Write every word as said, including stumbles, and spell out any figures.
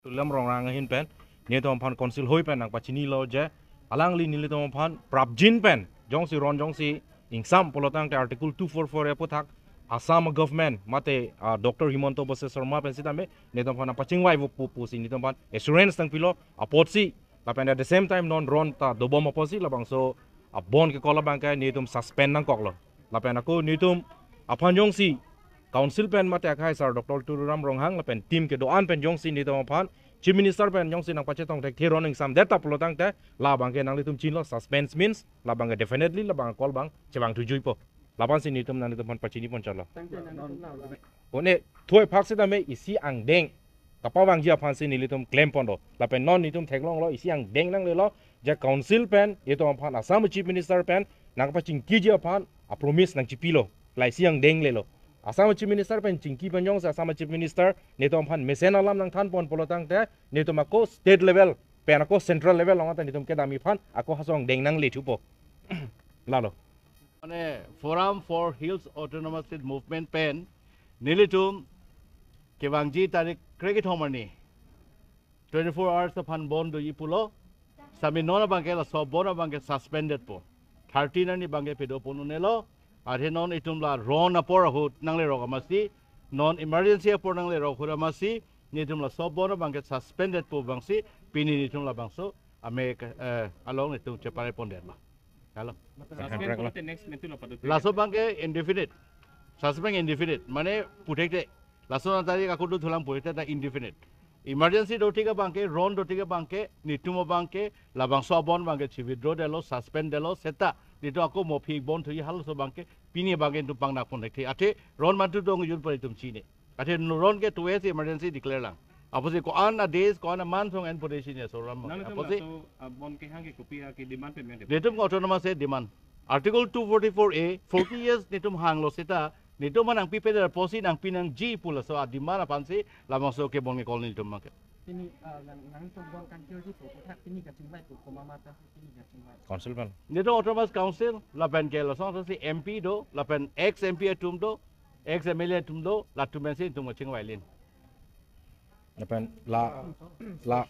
Tuliram Ronghang ahin pen nelitum aphan council hoi pen nangpachinilo je alangli nelitum aphan prapjin pen jongsi ron jongsi ingsam pulo tangte Article two four four A aputhak Assam government mate, ah, Doctor Himanta Biswa Sarma pen sitame nelitum aphan nangpachingvai pu pusi nelitum aphan assurance nangpilo apotsi lapen at the same time non ron ta dobom apotsi labangso abon kekol abangke nelitum suspend nangkoklo. Lapen ako nelitum aphan jongsi council pen mate akhai sir Doctor Tuliram Ronghang lapen team kedo-an pen jongsi nelitum aphan Chief Minister pen jongsi nangpachetong thekthe ron ingsamdet ta pulo tangte labangke nanglitum chinilo, suspense means labangke definitely labang call abang chevang thujuipo. Lapensi nelitum nanglitum aphan pachinipon chalo. Thank you, nangtum nang. Pone thoi phak sitame isi angdeng kapavangji aphansi nelitum claim ponlo. Lapen non nelitum theklonglo isi angdeng nanglelo je council pen itum aphan Assam Chief Minister pen nangpachingkiji aphan apromise nangchipilo. La isi angdeng lelo. Assam Chief Minister pen chingki pen jongsi Assam Chief Minister nelitum aphan mesen alam nangthanpon pulo tangte nelitum ako state level pen ako central level along ta nelitum kedamji aphan ako halaso angdeng nangle thupo. Lalo. Mane Forum for Hills Autonomous State Movement pen nelitum kevangji tarik krekethom arni twenty-four hours aphan bon doji pulo. Sitame non abangke laso bon abangke suspended po. Thirteen arni abangke pedopon un-elo. Athe non itum la ron apor ahut nanglerok amatsi, non emergency apor nanglerok ahut amatsi nelitum laso bon abangke suspended po abangsi pini nelitum labangso ame ke, eh, along nelitum cheparepondetlo. Halo. Suspend pulote next mentu lo padut. Laso abangke indefinite. Suspend indefinite. Mane puthekthe. Laso na tarik ako dothulang puthekthe ta indefinite. Emergency dotik abangke, ron dotik abangke, nelitum abangke, labangso abon abangke chi-withdrawdetlo, suspend detlo, seta nelitum ako mo aphi bon thuji halaso abangke, pini abangke nelitum pangnak ponthekthe. Athe ron mantu dong jun pari itum chini. Athe ron ke two S emergency declare lang. Apotsi ko-an a days, ko-an a month song en pode chini aso ram. Nang itum apotsi laso, ah, bon kehang ke kopi a ke demand payment. Nelitum autonomous a demand. Article two forty-four A, forty years nelitum hanglo seta, nelitum aphan nangpipedet apotsi nangpi nangji pu laso a demand aphansi labangso ke bon ke call nelitum abangke. Pini, ah, nang, nangtum bon kangkirji pu, puthak pini kachingvai pu, komat mata pini kachingvai. Council pen. Nelitum autonomous council, lapen ke lason si M P do, lapen ex M P atum do, ex M L A atum do, latum pensi nelitum kachingvai lin. Lapen la, la,